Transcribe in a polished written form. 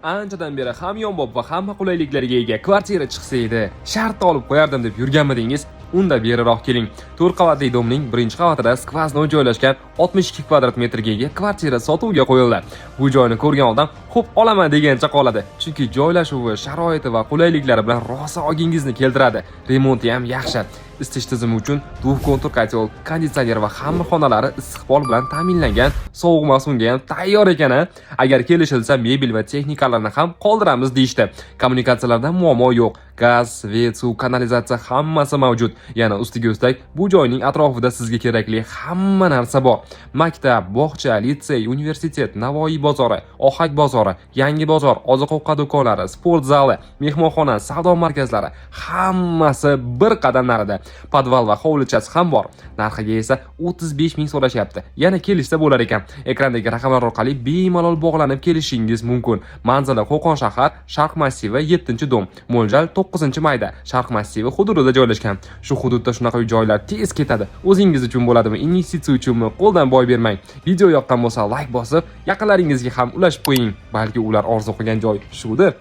Anchadan beri hamyonbop va hamma qulayliklarga ega kvartira chiqsa edi, shartta olib qo'yardim deb yurganmidingiz? Unda beriroq keling. 4 qavatli domning birinchi qavatida сквозной joylashgan 62 kvadrat metrga ega kvartira sotuvga qo'yildi. Bu joyni ko'rgan odam "Xo'p, olaman" degancha qoladi. Chunki joylashuvi, sharoiti va qulayliklari bilan rosa ogingizni keltiradi. Remonti ham yaxshi. Isitish tizimi uchun двухконтур котёл, konditsioner va hamma xonalari issiq pol bilan ta'minlangan, sovuq mavsumga ham tayyor ekan a. Agar kelishilsa, mebel va texnikalarni ham qoldiramiz deyishdi. Kommunikatsiyalarda muammo yo'q. Gaz, свет, suv, kanalizatsiya hammasi mavjud. Yana ustiga ustak, bu joyning atrofida sizga kerakli hamma narsa bor. Maktab, bog'cha, litsey, universitet, Navoiy bozori, Ohak bozori, Yangi bozor, oziq-ovqat do'konlari, sport zali, mehmonxona, savdo markazlari, hammasi bir qadam narida. Podval va hovlichasi ham bor. Narxiga esa 35 ming so'rashyapti. Yana kelishsa bo'lar ekan. Ekrandagi raqamlar orqali bemalol bog'lanib kelishingiz mumkin. Manzili: Qo'qon shahar, Sharq massivi, 7-dom. Mo'ljal 9-mayda Sharq massivi hududida joylashgan. Shu hududda shunaqa joylar tez ketadi. O'zingiz uchun bo'ladimi, investitsiya uchunmi, qo'ldan boy bermang. Video yoqqan bo'lsa, layk bosib, yaqinlaringizga ham ulashib qo'ying. Balki ular orzu qilgan joy shudir.